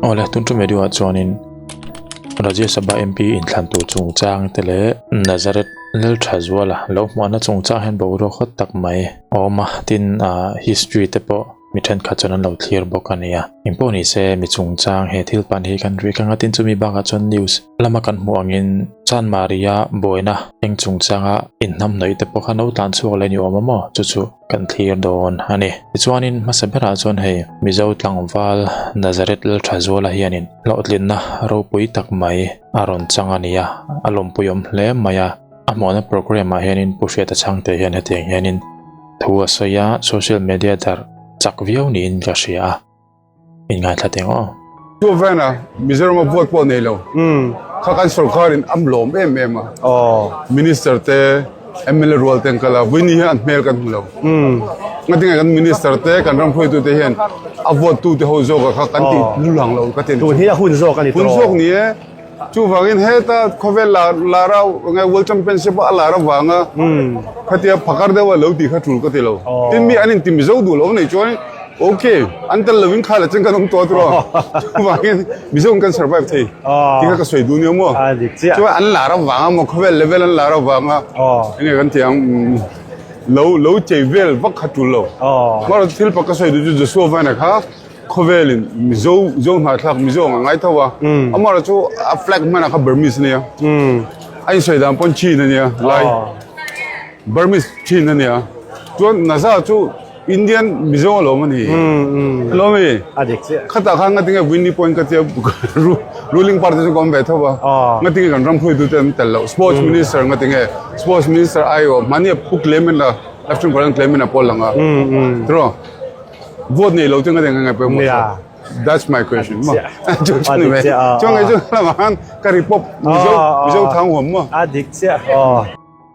Awle tun tum video ah chuanin Rajya Sabha MP inthlan tur chungchang te leh Nazareth Lalthazuala lo hmuahna chungchang hian boruak hawt tak mai a awm a, tin ah history te pawh mi thenkhat chuan an lo thlir bawk a nia. Engpawh ni se mi chungchang he thil pan hi kan rik ang a, tin chumi bakah chuan news lama kan hmuh angin Chanmari-a buaina eng chungchanga inhnamhnawih te pawh kha no tlan chhuak leh ni awm a maw chu chu kan thlir dawn a ni. Tichuanin hmasa berah chuan hei Mizo tlangval Nazareth Lalthazuala hianin hlawhtlinna ropui tak mai a rawn chang a ni a, a lawmpuiawm hle mai a. A hmuhna program ah hianin Pu Hriata Chhangte hian hetiang hianin thu a sawi a, social media darh chak viau niin ka hria a, inngaithla teng aw. Chu vena Mizoram a vote pawh nei lo kha kan sorkar in am lawm em em a, Minister te MLA rual te an kal a, vawiin hian an hmel kan hmu lo. Ngatinge kan Minister te kan ram hruaitu te hian a vote tu te ho zawk a kha kan tih lulang lo ka ti a ni. Tun hi a hun zawk a ni tawh. Hun zawk ni e. Chuvangin heta khawvel lar lar a nge World Championship a lar avanga khatia phakar deuh a lo tih kha tul ka ti lo. Tin mi an inti Mizo duh lo nei chuan okay an tel lovin kha la chen kan awm tawh tawh chuvangin Mizo in kan survive thei tih kha ka sawi duh nia maw. Chuan an lar avanga maw khawvel level an lar avanga enge kan tih ang lo lo chei vel vak kha tul lo. Mahse thil pakhat ka sawi duh chu Joshua Vana kha Khawvelin Mizo Zo hnahthlak Mizo ang a ngai tho a, amaherawh chu a flag hmanah kha Burmese a nia, a insawi dan pawn Chin a nia lai Burmese Chin a nia, chuan Naza chu Indian Mizo a lawm a ni, a lawm e, khatah khan ngatinge Winnie point ka tia ruling party chu ka awm ve tho a, ngatinge kan ram hruaitute an tel loh, sports minister ngatinge sports minister aiawh mahni a pu claim in a Lieutenant Colonel claim in a pawl lang a, tiraw. Vote nei lo chu nga deng ngai pawimawh Yeah. That's my question. A dik chiah. Chu chu ni mai. A dik chiah, aw, Chuan ngai aw. chu lamah khan ka ri pawp Mizo Aw, aw. Mizo thang huam maw. A dik chiah aw.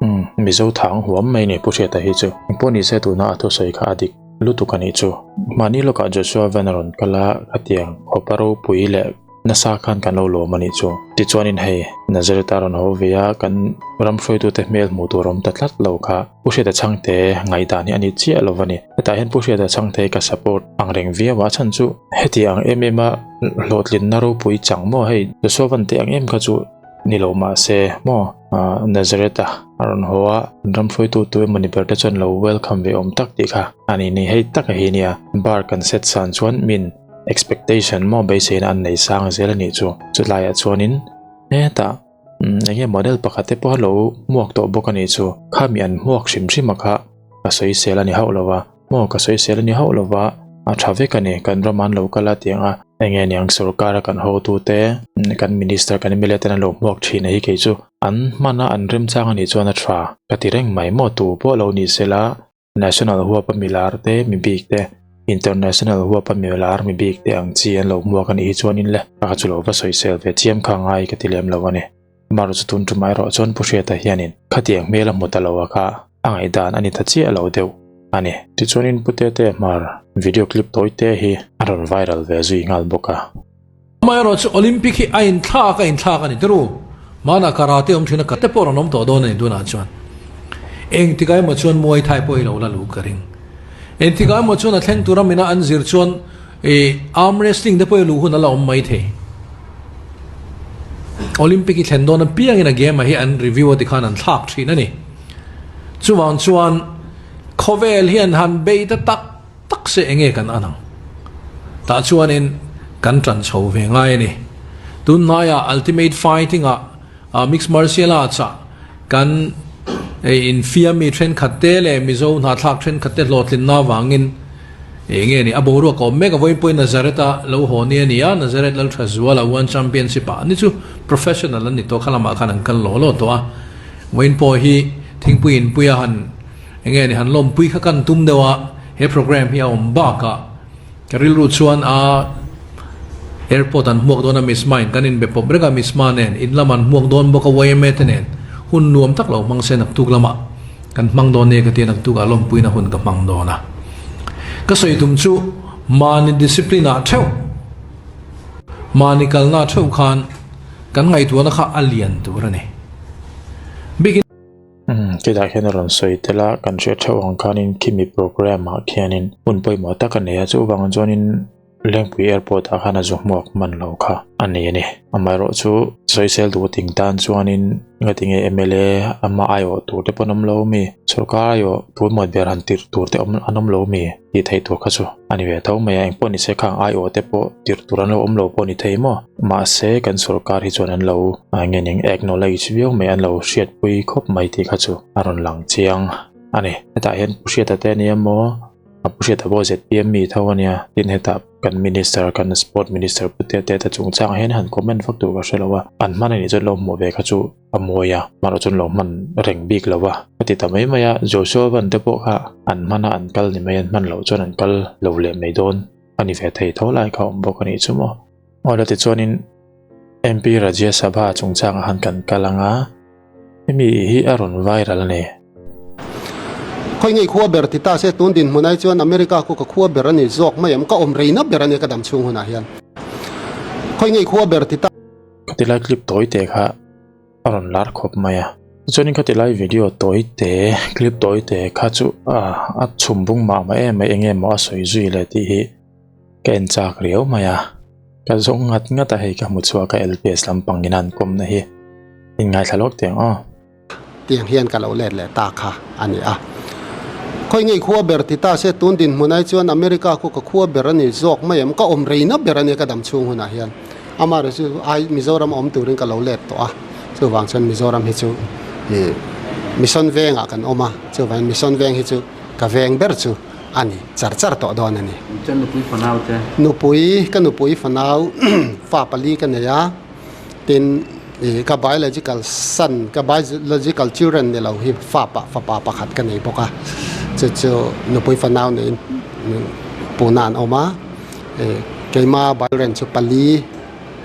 Umm Mizo thang huam mai ni Pu Hriata hi chu. Engpawh ni se tuna a thusawi kha a dik lutuk a nih chu. Mahni lawkah Joshua Van a rawn kal a, khatiang khawpa ropui leh Nasa khan kan lo lawm a nih chu. Tichuanin hei, Nazareth a rawn haw ve a, kan ram hruaitute hmel hmuh tur awm ta tlat lo kha. Pu Hriata Chhangte ngaihdan hi a ni chiah lo a ni. Hetah hian Pu Hriata Chhangte ka support ang reng viau a, a chhan chu heti ang em em a hlawhtlinna ropui chang maw hei Joshua Van teh ang em kha chu ni lo mah se maw Nazareth a rawn haw a, kan ram hruaitu tu emaw ni ber te chuan lo welcome ve awm tak tih kha a ni ni. Hei taka hi nia bar kan set san chuan min Expectation maw beiseina an nei sang zel a nih chu. Chulaiah chuanin hetah umm eng nge model pakhat te pawh a lo hmuak tawh bawk a nih chu. Khami an hmuak hrim hrim a kha ka sawisel a ni hauh lo va, maw ka sawisel a ni hauh lo va, a tha vek a ni kan ram an lo kal a tiang a, eng nge niang sorkar a kan hotute kan minister kan mla ten an lo hmuak thin a hi kei chu an hman a an remchang a nih chuan a tha ka ti reng mai maw tu pawh lo ni sela National huapa milar te, mi bik te, International huapa milar mi bik te ang chi an lo hmuak a nih hi chuanin le a kha chu lo va sawisel ve chiam kha ngai ka ti lem lo a ni. Amaherawh chu tun tum erawh chuan Pu Hriata hianin khatiang hmel a hmu ta lo a kha a ngaihdan a ni ta chiah lo deuh a ni. Tichuanin Pu Tete Hmar video clip tawi te hi a rawn viral ve zui nghal bawk a. Amaherawh chu Olympic hi a inthlak a inthlak a ni tirh. Hmanah karate awm thin a karate pawh rawn awm tawh dawn a ni tunah chuan. Engtikah emaw chuan Muay Thai pawh hi lo la luh ka ring. Engtikah emaw chuan a thleng tura mina an zir chuan ih arm wrestling te pawh hi luh hun a la awm mai thei. Olympic hi thlen dawn apiangin a game ah hi an review a tikhan an thlak thin a ni. Chuvang chuan khawvel hian han bei ta tak tak se enge kan an ang? Tah chuanin kan tan chho ve ngai a ni. Tunhnaiah Ultimate Fighting ah Mixed Martial Arts ah kan infiam mi thenkhat te leh Mizo hnahthlak thenkhat te hlawhtlinna avangin enge ni a boruak a awm mek a, vawiin pawhin Nazareth a lo haw ni a ni a, Nazareth Lalthazuala One Championship ah ni chu professional an ni tawh kha lamah khan an kal law law tawh a, vawiin pawh hi thingpui inpuia han Enge ni han lawmpui kha kan tum deuh a, he program hi a awm bakah ka rilru chuan a airport an hmuak dawn a Miss Mine kan inbe pawp reng a Miss Ma nen in lam an hmuak dawn bawk a yma te nen hun nuam tak lo hmang se naktuk lamah kan hmang dawn nia ka tia naktuk ah lawmpuina hun ka hmang dawn a. Ka sawi tum chu mahni discipline ah theuh mahni kalna theuh khan kan ngaihtuahna kha a lian tur a ni. Bikin. Umm chutah khian a rawn sawi tel a kan hriat theuh ang khanin khimi program ah khianin hun pawimawh tak a nei a chuvang chuanin. Lengpui Airport ah khan a zu hmuak hman lo kha a ni a ni. Amaherawhchu sawisel duh ting tan chuanin ngatinge mla ama aiawh tur te pawh an awm lo mi? Sorkar aiawh tur mawi ber han tirh tur te awm an awm lo mi? Tih theih tur kha chu a ni ve tho mai a, engpawh ni se khang aiawh te pawh tirh tur an lo awm lo pawh ni thei maw? Mahse kan sorkar hi chuan an lo nge ning acknowledge viau mai an lo hriatpui khawp mai tih kha chu a rawn lang chiang a ni. Hetah hian Pu Hriata te a ni emaw a Pu Hriata pawh zpm mi tho a nia, tin hetah kan minister kan sport minister Pu Tete te chungchangah hian han comment vak tur ka hre lo a, an hman a nih chuan lo hmuh ve kha chu a mawi a, hmanah chuan lo hman reng bik lo va, ka ti ta mai mai a, Joshua van te pawh kha an hman a an kal ni mai an hman loh chuan an kal lo leh mai dawn a ni ve thei tho lai kha awm bawk a nih chu maw. Aw la tichuanin MP Rajya Sabha chungchangah han kan kal ang a, hemi hi a rawn viral a ni. Khawi ngei khua ber ti ta se tun dinhmun ai chuan America khu ka khua ber a ni zawk mai em, ka awm reina ber a nia ka dam chhung hunah hian. Khawi ngei khua ber ti ta. Khatilai clip tawi te kha a rawn lar khawp mai a. Chuanin khatilai video tawi te, clip tawi te kha chu a chhum bung mah mah em mai enge maw a sawi zui le tih hi ka en chak riau mai a. Ka zawng ngat ngat a hei ka hmu chhuak a LPS lampang in an kawmna hi inngaithla lawk teh ang aw. Tiang hian ka lo let leh ta kha a ni a. Khawi ngei khua ber ti ta se tun dinhmun ai chuan America khu ka khua ber a ni zawk mai em, ka awm reina ber a nia ka dam chhung hunah hian. Amaherawh chu ai Mizoram awm turin ka lo let tawh a, chuvang chuan Mizoram hi chu ih Mission vengah kan awm a, chuvangin Mission veng hi chu ka veng ber chu a ni char char tawh dawn a ni. Chuan nupui fanau te? Nupui, ka nupui fanau fa pali ka nei a. Tin, ih ka biological son, ka biological children ni lo hi fa pa fapa pakhat ka nei bawk a, chu chu nupui fanau neiin puna an awm a, ih keima biological chu pali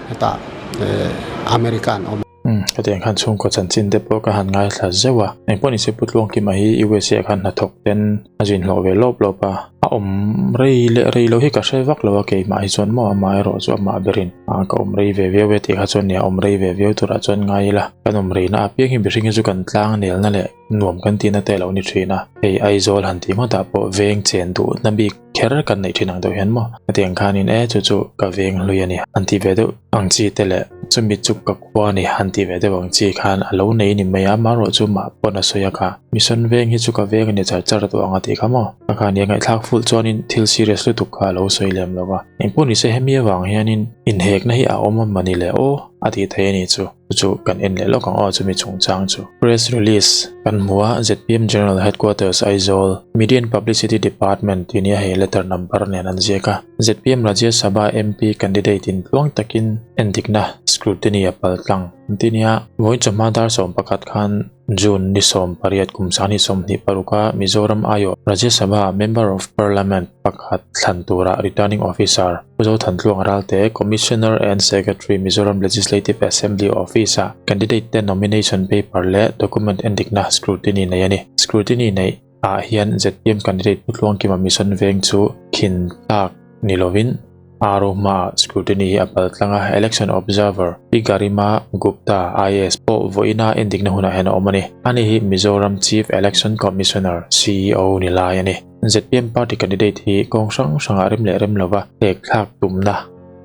hetah ih America an awm. Umm, hetiang khan chhungkaw chanchin te pawh ka han ngaithla zeuh a, engpawh nise Pu Tluangkima hi USA ah khan hnathawk ten a zinhlawh ve lawp lawp a, a awm rei leh rei lo hi ka hre vak lo a keimah hi chuan maw amah erawh chu amah berin ah ka awm rei ve viau e tih kha chuan nia awm rei ve viau turah chuan ngai ila kan awm reina apiang hi mihring hi chu kan tlang nelna leh nuam kan tihna te a lo ni thin a, hei Aizawl han tih ngawtah pawh veng chen duhna bik kher kan neih thin ang deuh hian maw hetiang khanin e chu chu ka veng hlui a ni han tih ve deuh ang chi te leh chumi chu ka khua a ni han tih ve deuh ang chi khan a lo nei ni mai a amaherawh chu mah pawn a sawi a kha mission veng hi chu ka veng a ni char char tawh ang a tih kha maw a kha nia ngaihthlak fulh chuanin thil serious lutuk kha a lo sawi lem lo va engpawh nise hemi avang hianin inhekna hi a awm a mani le aw a tih theih a ni chu. Chu chu kan en leh lawk ang aw chumi chungchang chu. Press release kan hmu a, zpm General Headquarters Aizawl, Media and Publicity Department tih nia hei letter number nen an ziak a. Zpm Rajya Sabha MP candidate in tluang takin endikna scrutiny a pal tlang an ti nia. Vawiin chawhma dar 11 khan June ni 18 kum 2026 a Mizoram aiawh Rajya Sabha Member of Parliament pakhat thlan tura Returning Officer Pu Zothantluang Ralte, Commissioner and Secretary Mizoram Legislative Assembly Office-ah candidate te nomination paper leh document endikna scrutiny nei a ni. Scrutiny neih ah hian zpm candidate Pu Tluangkima Mission Veng chu khin tlak ni lovin RO hmaah scrutiny hi a pal tlang a, Election Observer Pi Garima Gupta, IAS, pawh vawiina endikna hunah hian a awm a ni. Ani hi Mizoram Chief Election Commissioner, CEO, ni lai a ni. Zpm party candidate hi kawng hrang hrangah rem leh rem lova hlek thlak tumna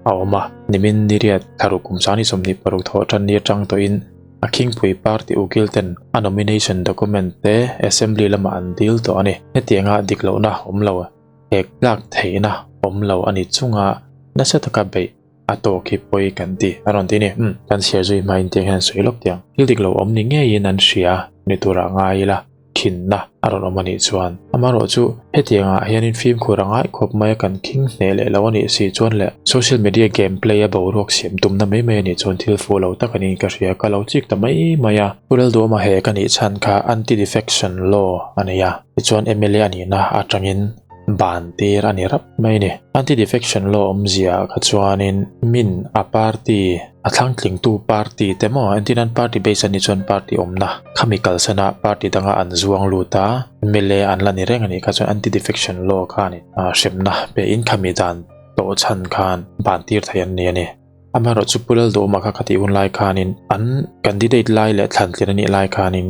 a awm a. Nimin niriat thlaruk kum 2026 thawh tan ni atang tawhin a khingpui party ukil ten a nomination document te assembly lamah an dil tawh a ni. Hetianga dik lohna awm lo, hlek tlak theihna awm lo a ni chunga nasa taka beih a tawk hi pawi kan ti a rawn ti a ni. Umm, kan chhiar zui hmain tiang hian sawi lawk tiang. Thil dik lo awm ni ngeiin an hria ni turah ngai ila. Thinna a rawn awm a nih chuan amaherawh chu hetiangah hianin fimkhur a ngai khawp mai a kan khing hneh leh lo a nih si chuan leh social media game play a boruak siam tumna mai mai a nih chuan thil fuh lo tak a niin ka hria ka lo chik ta mai mai a. Pu Lalduhawma he ka nih chhan kha anti-defection law a nei a, tichuan mla a nihna atangin ban tir a ni rap mai a ni. Anti-defection law awmzia kha chuanin min a party A thlangtlingtu party te maw entir nan party base a nih chuan party awmna khami kalsana party danga an zuang lut a mla an la ni reng a nih kha chuan anti defection law khan hremna pe in khami dan tawh chhan khan ban tir thei an ni a ni. Amaherawh chu Pu Lalduhawma kha khatih hun lai khanin an candidate lai leh thlantlin a nih lai khanin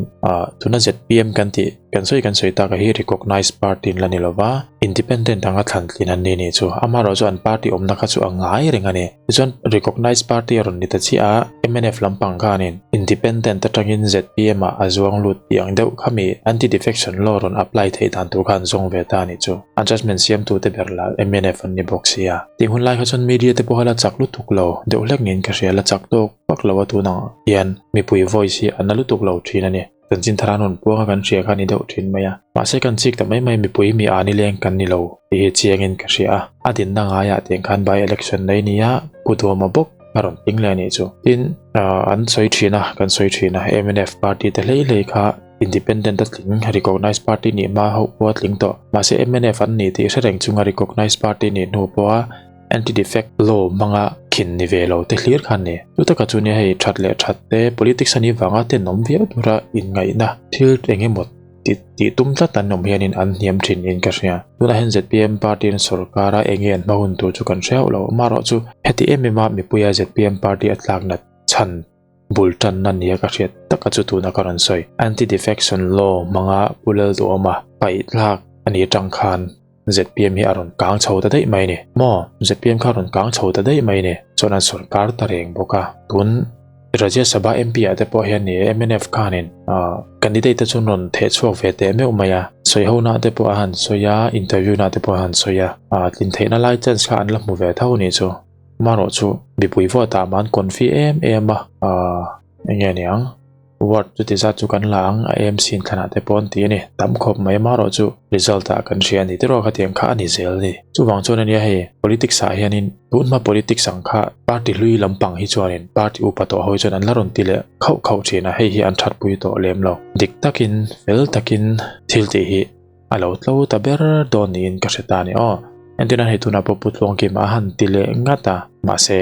tuna zpm kan tih. Kan sawi kan sawi tak a hi recognized party an la ni lova, independent anga thlan tlin an ni nih chu. Amaherawhchu an party awmna kha chu a ngai reng a ni. Tichuan recognized party a rawn ni ta chiah a, mnf lampang khanin independent atangin zpm ah a zuang lut tih ang deuh kha mi anti-defection law rawn apply theih dan tur kha an zawng ve ta a nih chu. A judgement siamtute ber lah mnf an ni bawk sia. Tih hun lai kha chuan media te pawh a la chak lutuk lo deuh hlek niin ka hria, la chak tawk vak lo a tun ang hian mipui voice hi a na lutuk lo thin a ni. Chanchin thar an rawn puang a kan hria kha a ni deuh thin mai a. Mahse kan chik ta mai mai mipui mi a ni leng kan ni lo tih hi chiangin ka hria a. A dinna ngaiah tiang khan by election nei nia Pu Duhawma bawk a rawn tling leh a nih chu. Tin, an sawi thin a, kan sawi thin a, mnf party te hlei hlei kha independent a tling, recognized party nih hma hauh pawh a tling tawh. Mahse mnf an ni tih hre reng chunga recognized party nih hnu pawha Anti-defect law hmanga khin ni ve lo te hlir kha an ni. Chu taka chu nia hei that leh that te politics a nih vanga tenawm viau tura inngaihna thil eng emaw ti tih tum tlat an awm hianin an hniam thin in ka hria. Tunah hian zpm party an sawrkar a enge an hma hun tur chu kan hre hauh lo. Amaherawh chu heti em em a mipuia zpm party a tlak nat chhan bul tanna nia ka hriat taka chu tuna ka rawn sawi. Anti-defection law hmanga Pu Lalduhawma paih tlak a nih atang khan zpm hi a rawn kang chho ta daih mai a ni. Maw? Zpm kha a rawn kang chho ta daih mai a ni. Chuan an sawrkar ta reng bawk a. Tun Rajya Sabha MP ah te pawh hian ni e mnf khanin candidate te chu an rawn theh chhuak ve teh meuh mai a. Sawi ho na te pawh a han sawi a, interview na te pawh a han sawi a. Tlin theihna lai chance kha an la hmu ve tho a nih chu. Marawh chu mipui vote ah mah an confi em em a. Enge niang? Word chuti zat chu kan la ang a AMC in thlanah te pawh an ti a ni. Tam khawp mai amaherawh chu result ah kan hria a ni tiraw khatiang kha a ni zel a ni. Chuvang chuan ania hei politics ah hianin tunhma politics ang kha party hlui lampang hi chuanin party upa tawh ho hi chuan an la rawn ti leh khauh khauh thin a, hei hi an thatpui tawh lem lo. Dik takin fel takin thil tih hi a lo tlo ta ber dawn niin ka hre ta a ni aw. Entirna hei tunah pawh Pu Tluangkima a han ti leh ngat a, mahse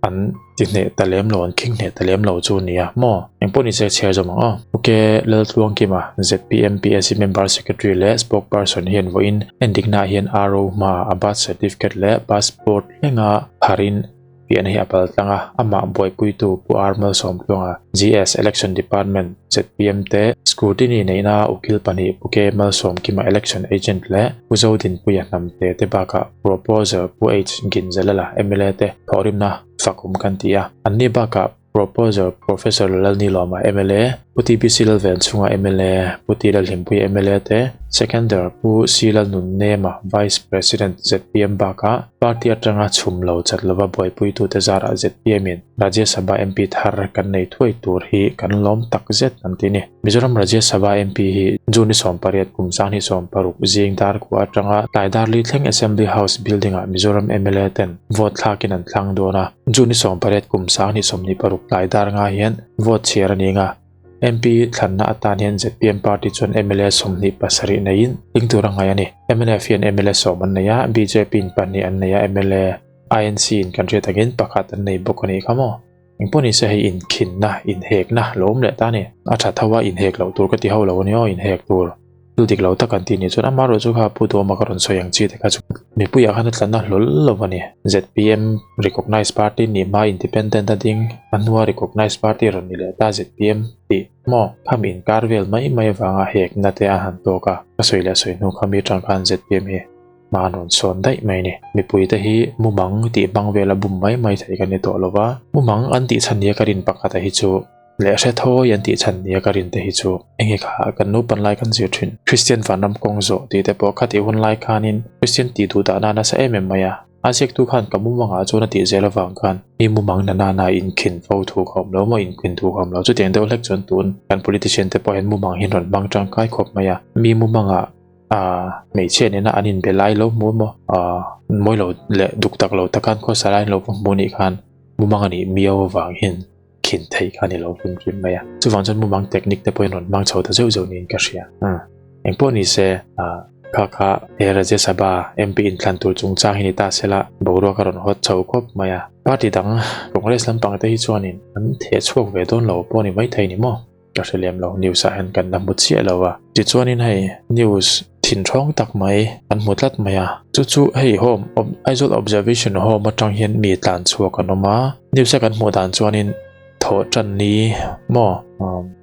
an ti hneh ta lem lo, an khing hneh ta lem lo chu a nia maw? Engpawh ni se chhiar zawm ang aw. Ok Laltluangkima, zpm PSC Member Secretary leh Spokesperson hian vawiin endiknaah hian RO hmaah a birth certificate leh passport thlenga pharin Piahna hi a pal tlang a, amah buaipuitu Pu R Malsawmtluanga, GS Election Department, zpm te, Scrutiny neihna ukil pahnih Pu K Malsawmkima Election Agent leh Pu Zodinpuia Hnamte te bakah Proposer Pu H Ginzalala mla te thawhrimna fak awm kan ti a, anni bakah Proposer Professor Lalnilawma mla, Pu TBC Lalvenchhunga mla, Pu T Lalhlimpuia mla te, Seconder Pu C Lalnunnema Vice President zpm bakah party atanga chhum lo chat lova buaipuitute zarah zpm in Rajya Sabha MP thar kan nei thuai tur hi kan lawm tak zet an ti ni. Mizoram Rajya Sabha MP hi June ni 18 kum 2026 zing dar kua atanga tlai dar li thleng Assembly House building ah Mizoram mla ten vote thlakin an thlang dawn a. June ni 18 kum 2026 tlai dar nga hian vote chhiar a ni ang a. MP thlanna atan hian zpm party chuan mla 27 neiin tling tur a ngaih a ni. Mnf hian mla sawm an nei a, bjp in pahnih an nei a, mla INC in kan hriat angin pakhat an nei bawk a nih kha maw. Engpawh nise hei inkhinna, inhekna lo awm leh ta a ni. A tha tho a, inhek loh tur ka ti ho lo a ni aw, inhek tur thil dik lo tak an ti nih chuan amaherawh chu kha Pu Duhawma ka rawn sawi ang chi te kha chu mipuiah khan a tlanna hlawl lo a ni. Zpm recognise party nih hma independent a ding, a hnua recognise party rawn ni leh ta zpm tih maw khami inkar vel mai mai avanga hekna te a han tawk a, ka sawi leh sawi hnu kha mi atang khan zpm hi hma an rawn sawn daih mai a ni. Mipuite hi mumang tih hmang vela bum mai mai thei kan ni tawh lo va, mumang an tih chhan nia ka rin pakhata hi chu leh hre thawi an tih chhan nia ka rin te hi chu enge kha kan naupan lai kan zir thin. Kristian vanram kawng zawh tih te pawh khatih hun lai khanin Kristian tih duh dahna nasa em em mai a. A ziaktu khan ka mumangah chuan a tih zel avang khan mi mumang na nana inkhin fo thu ka awm lo maw, inkhin thu ka awm lo. Chutiang deuh hlek chuan tun kan politician te pawh hian mumang hi an rawn hmang tangkai khawp mai a. Mi mumangah Aaa hmeichhia nena an inbe lai lo hmu emaw aaa mawi lo leh duk tak lo taka an khawsa lai lo va hmu anih khan mumang anih miau avang hian khin theih kha a ni lo hrim hrim mai a. Chuvang chuan mumang technique te pawhin rawn hmang chho ta zeuh zeuh niin ka hria. Umm engpawh ni se aaa kha kha he Rajya Sabha MP inthlan tur chungchang hi ni ta sela boruak a rawn hawt chho khawp mai a. Party dang Congress lampang te hi chuanin an theh chhuak ve dawn lo pawh a ni maithei ni maw? Ka hre lem lo, news ah hian kan la hmu chiah lo a. Tichuanin hei news thinthawng tak mai kan hmu tlat mai a. Chu chu hei home Aizawl Observation Home atang hian mi tlan chhuak an awm a. News a kan hmuh dan chuanin thawh tan ni maw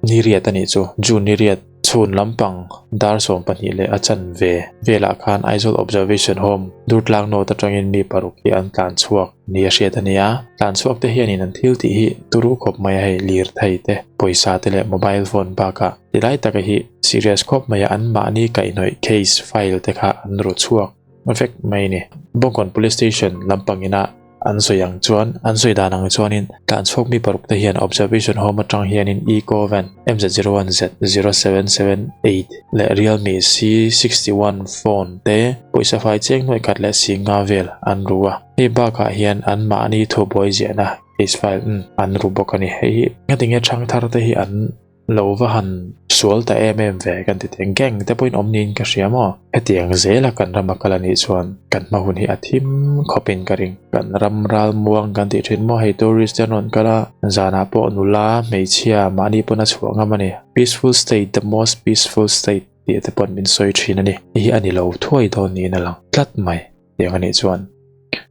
ni riat a nih chu June ni riat. Chhun lampang dar 12 leh a chanve velah khan Aizawl Observation Home Durtlang North atangin mi paruk hi an tlan chhuak ni a hriat a ni a. Tlan chhuak te hianin an thil tih hi turu khawp mai a hei lirthei te, pawisa te leh mobile phone bakah tilai taka hi serious khawp mai a anmahni kaihhnawih case file te kha an ru chhuak vek mai a ni. Bawngkawn Police Station lampang ina An sawi ang chuan, an sawi dan ang chuanin tlanchhuak mi paruk te hian Observation Home atang hianin Eco Van MZ01Z0778 leh Realme C61 phone te pawisa fai cheng hnuai khat leh si nga vel an ru a. Hei bakah hian anmahni thubuai ziahna case file an ru bawk a ni. Hei hi ngatinge thangthar te hi an Lo va han sual ta em em ve kan ti thei. Gang te pawhin awm niin ka hria maw? Hetiang zela kan rama kal a nih chuan kan hma hun hi a thim khawpin ka ring. Kan ram ral muang kan tih thin maw? Hei tourist te an rawn kal a, zanah pawh nula, hmeichhia mahni pawn a chhuah ngam a ni. Peaceful state, the most peaceful state tih te pawn min sawi thin a ni. Hei hi a ni lo thuai dawn niin a lang tlat mai. Tiang a nih chuan.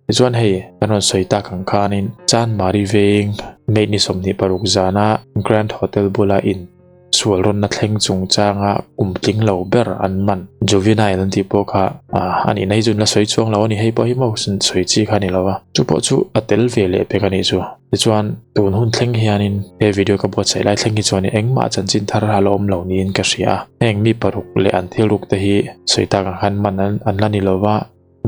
Tichuan hei kan rawn sawi tak ang khanin Chanmari veng May ni 26 zana Grand Hotel bula in sual rawnna thleng chungchanga kum tling lo ber an man Juvenile an tih pawh kha a nihna hi chu an la sawi chuang lo a ni. Hei pawh hi maw sawi chi kha a ni lo va. Chu pawh chu a tel ve leh pek a nih chu. Tichuan tun hun thleng hianin he video ka buatsaih lai thleng hi chuan engmah chanchin thar a la awm lo niin ka hria a. Heng mi paruk leh an thil ruk te hi sawi tak ang khan man an la ni lo va,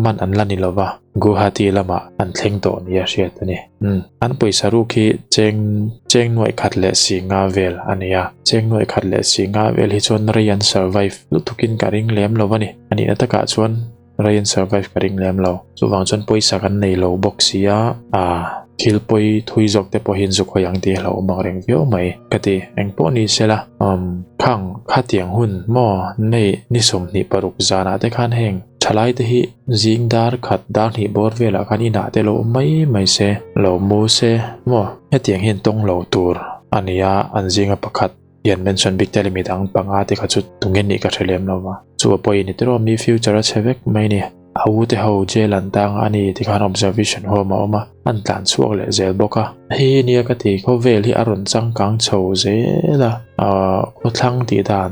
man an la ni lo va, Guwahati lamah an thleng tawh nia hriat a ni. Umm an pawisa ruk hi cheng cheng nuaih khat leh si nga vel a ni a, cheng nuaih khat leh si nga vel hi chuan rei an survive lutukin ka ring lem lo a ni. A nihna takah chuan Rei an survive ka ring lem lo. Chuvang chuan pawisa kan nei lo bawk sia, ah thil pawi thui zawk te pawhin zu khawi ang tih a hlauhawm ang reng viau mai ka ti. Engpawh ni sela, umm khang khatiang hun maw nei ni 26 zanah te khan heng thalai te hi zing dar khat dar hnih bawr velah khan inah te lo awm mai mai se, lo mu se maw hetiang hian tawng lo tur a nia an zinga pakhat. Hian mention bik tel i midang panga te kha chu tunge nih ka hre lem lo va. Chu a pawhin i tiraw mi future a chhe vek mai ni. A u te ho jail an tang a ni tikhan observation home a awm a, an tlan chhuak leh zel bawk a. Hei nia ka ti khawvel hi a rawn changkang chho zel a, ahh khawthlang tih dan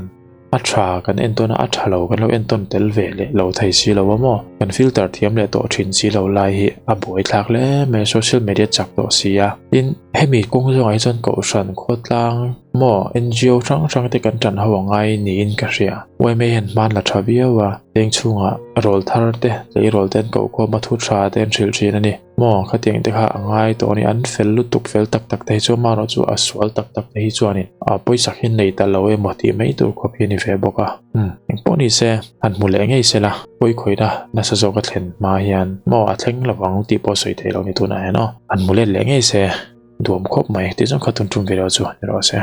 a tha kan entawn a, a tha lo kan lo entawn tel ve leh lo thei si lo a maw. Kan filter thiam leh tawh thin si lo lai hi a buaithlak hle mai a, social media chak tawh si a. Tin, hemi kawng zawngah hi chuan Kohhran khawtlang maw NGO hrang hrang te kan tan ho a ngai niin ka hria. Yma hian hman la tha viau a, leng chhungah rawl thar te, tleirawl te an kohkhawm a, thu tha te an hrilh thin a ni. Maw khatiang te kha a ngai tawh a ni, an fel lutuk fel tak tak te hi chu amaherawh chu a sual tak tak te hi chuanin a pawisak hi nei ta lo emaw tih mai tur khawp hi a ni ve bawk a. Umm engpawh ni se han hmu leh ngei se la, pawikhawiina nasa zawk a thlen hma hian maw a thleng lo ang tih pawh sawi theih lo ni tunah hian aw. Han hmu let leh ngei se duam khawp mai tih zawng kha tun tum ve lo chu ni rawh se.